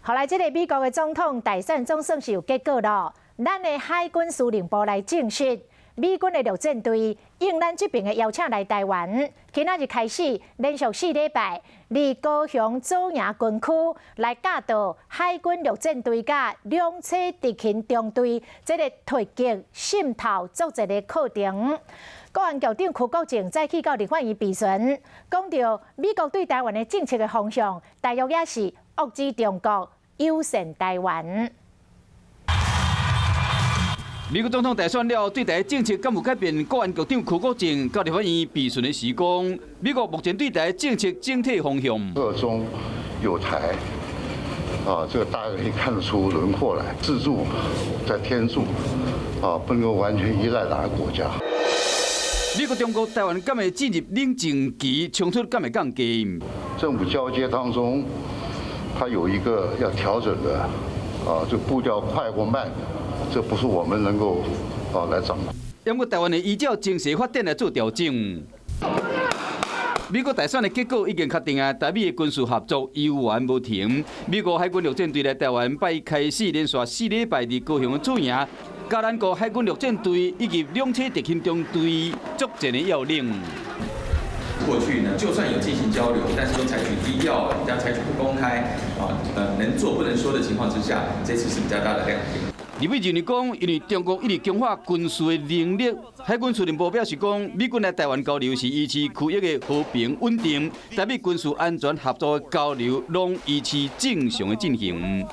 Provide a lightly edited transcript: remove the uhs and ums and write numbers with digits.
後來，這个美國的總統大選總算是有結果囉。咱的海軍司令部來證實，美軍的陸戰隊應咱這邊的邀請來台灣，今仔日開始連續4禮拜，佇高雄左營軍區來教導海軍陸戰隊佮兩棲特勤中隊這个突擊滲透作戰的課程。國安局長邱國正早起到立法院備詢，講著美國對台灣的政策的方向，大約也是遏止中國，友善台灣。美國總統大選了，對台政策敢有改變？國安局長邱國正到立法院備詢的時講，美國目前對台政策整體方向。俄中友台，啊，這個大家可以看得出輪廓來，自助在天助，啊，不能夠完全依賴哪個國家。美國、中國、台灣敢會進入冷靜期，衝突敢會降低？政府交接當中，它有一個要調整的，啊，這個步調快或慢，這不是我們能夠啊來掌控。不過台灣會依照情勢發展來做調整。美國大選的結果已經確定啊，台美的軍事合作猶原無停。美國海軍陸戰隊來台灣，拜一開始連續4禮拜佇高雄的駐營，教咱國海軍陸戰隊以及兩棲特勤中隊作戰的要領。過去呢，就算有進行交流，但是都採取低調，比較採取不公開啊，能做不能說的情況之下，這次是比較大的亮點。立委認為講，因為中國一直強化軍事的能力，海軍司令部表示講，美軍來台灣交流是維持區域的和平穩定，台美軍事安全合作的交流攏維持正常的進行。